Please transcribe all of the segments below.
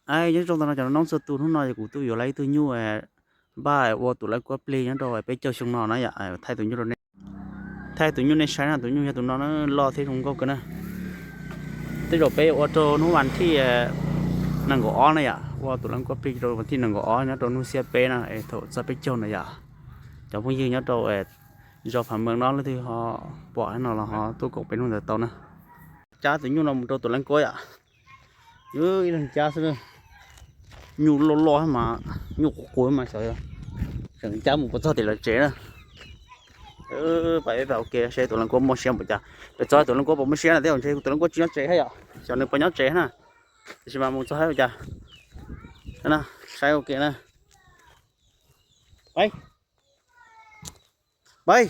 Nyob zoo ntawm no cov noob txhua tus, hnub no kuv tuaj yuav lawm ib tug nyuj npaj ua tus leej kuab plig nyob rau peb caug xyoo no na yom. Thaij tus nyuj rau nej, thaij tus nyuj nej saib na, tus nyuj yog tus no loj thiab zoo nkauj kawg na. Tej zaum peb ua rau hnub vas thij nees nkaum ob na yom, ua tus leej kuab plig rau vas thij nees nkaum ob nyob rau hnub xiab peb na es thaum txog peb caug na yom. Cov phooj ywg nyob rau zos Phav Mees no leej twg ho pom no los ho tuaj koom peb hnub ntawd tau na. Cab tus nyuj no mus rau tus leej kuab yom. Ib leeg cab xwb. Nyuj loj loj mas, nyuj qhuav qhuav mas xyov yog tseem cab mus puas txog tim lawv tsev na. Peb pab ua ke seb tus leej kuab muaj siab npaum cas. Peb txog tus leej kuab puas muaj siab na, tej zaum ntshe tus leej kuab tsis nyob tsev thiab yom, xyov nws puas nyob tsev na. Tiam sis mas mus txog thiab ua cas, saib ua ke na. Peb,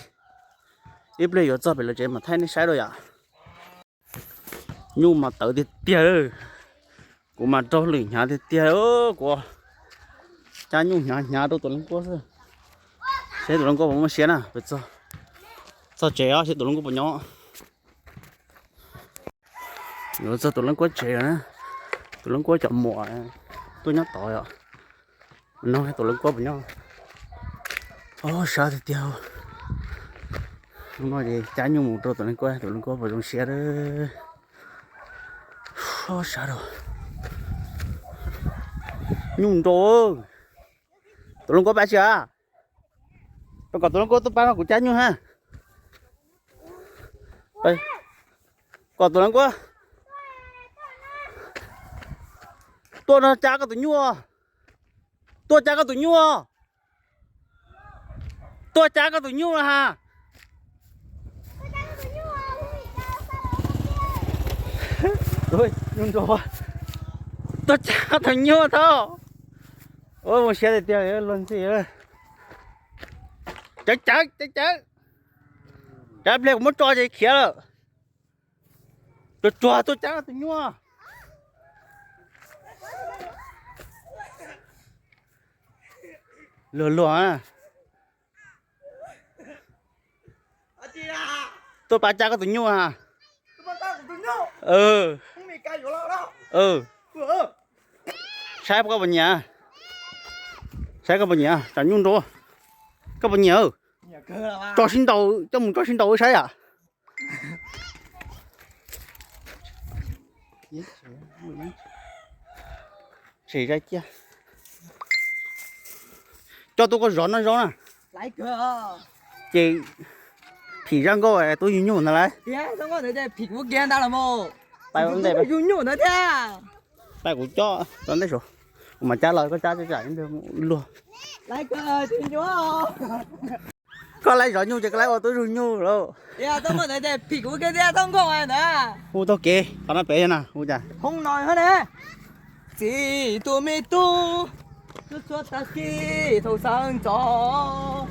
ib pliag yuav txog pem lawv tsev mas thaij nej saib dua yom. Nyuj mas tawv tiag tiag. Kuv mas raug lwm hnyav tiag tiag. Kuv cab nyuj hnyav hnyav rau tus leej kuab xwb, seb tus leej kuab puas muaj siab na. Peb txog tsev os, seb tus leej kuab puas nyob. Yuav txog tus leej kuab tsev na. Tus leej kuab cov muam tuaj nyob tod yom. Nug tus leej kuab puas nyob. Ob sab tiag tiag. Hnub no ces cab nyuj mus rau tus leej kuab, tus leej kuab puas zoo siab. Ob sab rau. Nyuj nrau. Tus leej kuab pab tsi a? Rau kom tus leej kuab tuaj pab no kuv cab nyuj ha. Kom tus leej kuab tuaj no cab koj tus nyuj. Tuaj cab koj tus nyuj. Tuaj cab koj tus nyuj no ha. Nyuj nrau. Tuaj cab koj tus nyuj thaub. Ua mus siab tiag tiag luag ntxhi. Cawv cawv cawv cawv. Cab pliag kuv muab tso ces khiav lawm. Tsuag tsuag tuaj cab koj tus nyuj. Luag luag. Tuaj pab cab koj tus nyuj a. Saib koj puas nyiam, saib koj puas nyiam tsam nyuj nrau. Koj puas nyiam? Tso sib ntaus, coj mus tso sib ntaus wb saib yom. Coj tuaj koj zov noj zaub na. Ces phim zaj nkauj tub yug nyuj ntag lauj. Pais kuv coj rau ntej saud, kuv mam cab los koj cab tsam luag. Koj laib zov nyuj ces koj laib ua tub yug nyuj lauj. Hu taug kev qhov no pem na hu cas. Txiv tus me tub, txhua tag kis thaum sawv ntxov.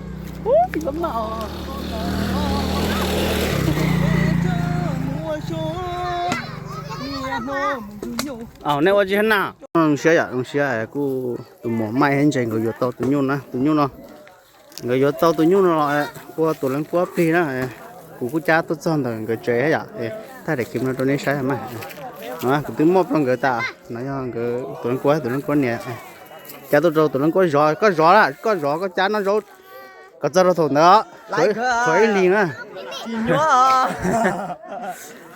Nej ua tsis na. Zoo siab yom, zoo siab kuj tus muam Maiv thiab Ntses nkawd yuav tau tus nyuj na, tus nyuj no. Nkawd yuav tau tus nyuj no los ua tus leej kuab plig na. Kuv kuj cab tuaj txog ntawm nkawd tsev yom, thaij daim clip no rau nej saib mas. Kuv twb muab rau nkawd tas, no yog nkawd tus leej kuab, tus leej kuab niam. Cab tuaj rau tus leej kuab zov, koj zov lawm, koj zov koj cab noj zaub, kom txog rau thaum ntawd, thuav ib hlis na.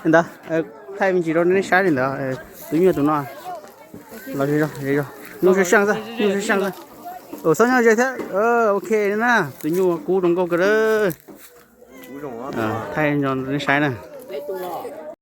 Ntawd, thaij me ntsis rau nej saib li ntawd, tus nyuj tus no. Los ze zog, ze zog, nyuj sab seej xwb, nyuj sab seej xwb. Txhob nyob ze thiab, ok na, tus nyuj kub zoo nkauj kawg. Thaij nej saib na.